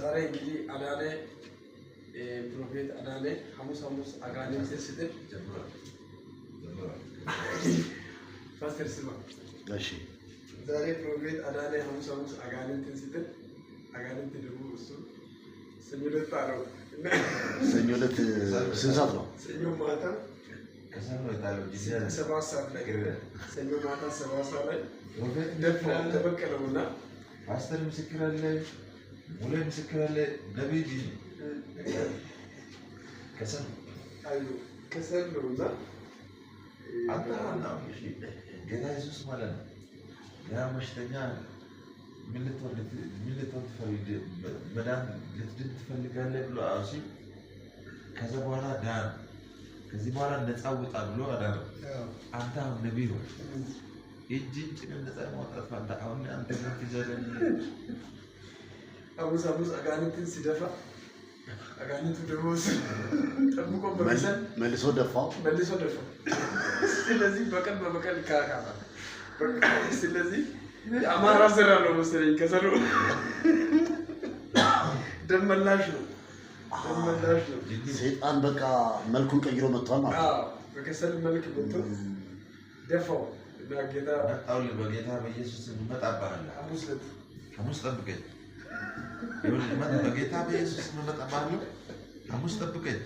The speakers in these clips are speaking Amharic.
ዛሬ እንግዲህ አዳነ፣ prophet አዳነ ሐሙስ ሐሙስ አጋንንት ሲጥል ፓስተር ስማ፣ እሺ ዛሬ prophet አዳነ ሐሙስ ሐሙስ አጋንንትን ሲጥል አጋንንት ደግሞ እሱ ሰኞ ዕለት ጣለው። ሰኞ ዕለት ስንት ሰዓት ነው? ሰኞ ማታ 7 ሰዓት ላይ፣ ሰኞ ማታ 7 ሰዓት ላይ ደፋው፣ ተበቀለውና ፓስተር ምስክር አለ፣ ሙሌ ምስክር አለ፣ ነቢይ ጂኒ ከሰል አዩ ከሰል ነውና አንተ እሺ፣ ጌታ ኢየሱስ ማለት ነው። ያ በሽተኛ ምን ልትሆን ትፈልግ፣ መዳን ልትድን ትፈልጋለህ ብሎ አዎ ሲል ከዛ በኋላ ዳን። ከዚህ በኋላ ነፃ ውጣ ብሎ አዳነው። አንተ አሁን ነቢይ ሆይ እጅን ጭነህ ነፃ ማውጣት ፋንታ አሁን አንተ ምን ትይዛለህ? ሐሙስ ሐሙስ አጋንንትን ሲደፋ አጋንንቱ ደግሞ ጠብቆ በከሰል መልሶ ደፋው። መልሶ ደፋ። ስለዚህ በቀል በበቀል ይካካሳል። በቃ ስለዚህ የአማራ ስራ ነው መሰለኝ ከሰሉ ደም መላሽ ነው። ደም መላሽ ነው። ሰይጣን በቃ መልኩን ቀይሮ መጥቷል ማለት ነው። አዎ፣ በከሰል መልክ መጥቶ ደፋው እና ጌታ መጣሁልህ በጌታ በኢየሱስ ስም እመጣብሃለሁ። ሐሙስ ዕለት ሐሙስ ጠብቀኝ። ይኸውልህ በጌታ በኢየሱስ ስም እመጣብሃለሁ። ሐሙስ ጠብቀኝ።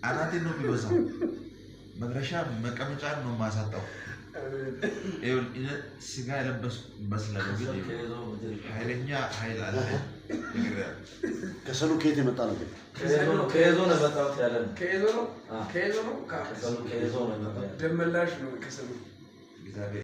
አናቴን ነው የሚበዛው። መድረሻ መቀመጫ ነው የማሳጣው። ይኸውልህ እኔ ስጋ የለበስኩ እመስላለሁ፣ ግን ኃይለኛ ኃይል አለ። ነግሬሃለሁ። ከሰሉ ከየት የመጣ ነው ግን? ከይዞ ነው የመጣሁት ያለ ነው። ከይዞ ነው፣ ከይዞ ነው። ከሰሉ ከይዞ ነው የመጣው ያለ። ደም መላሽ ነው ከሰሉ። እግዚአብሔር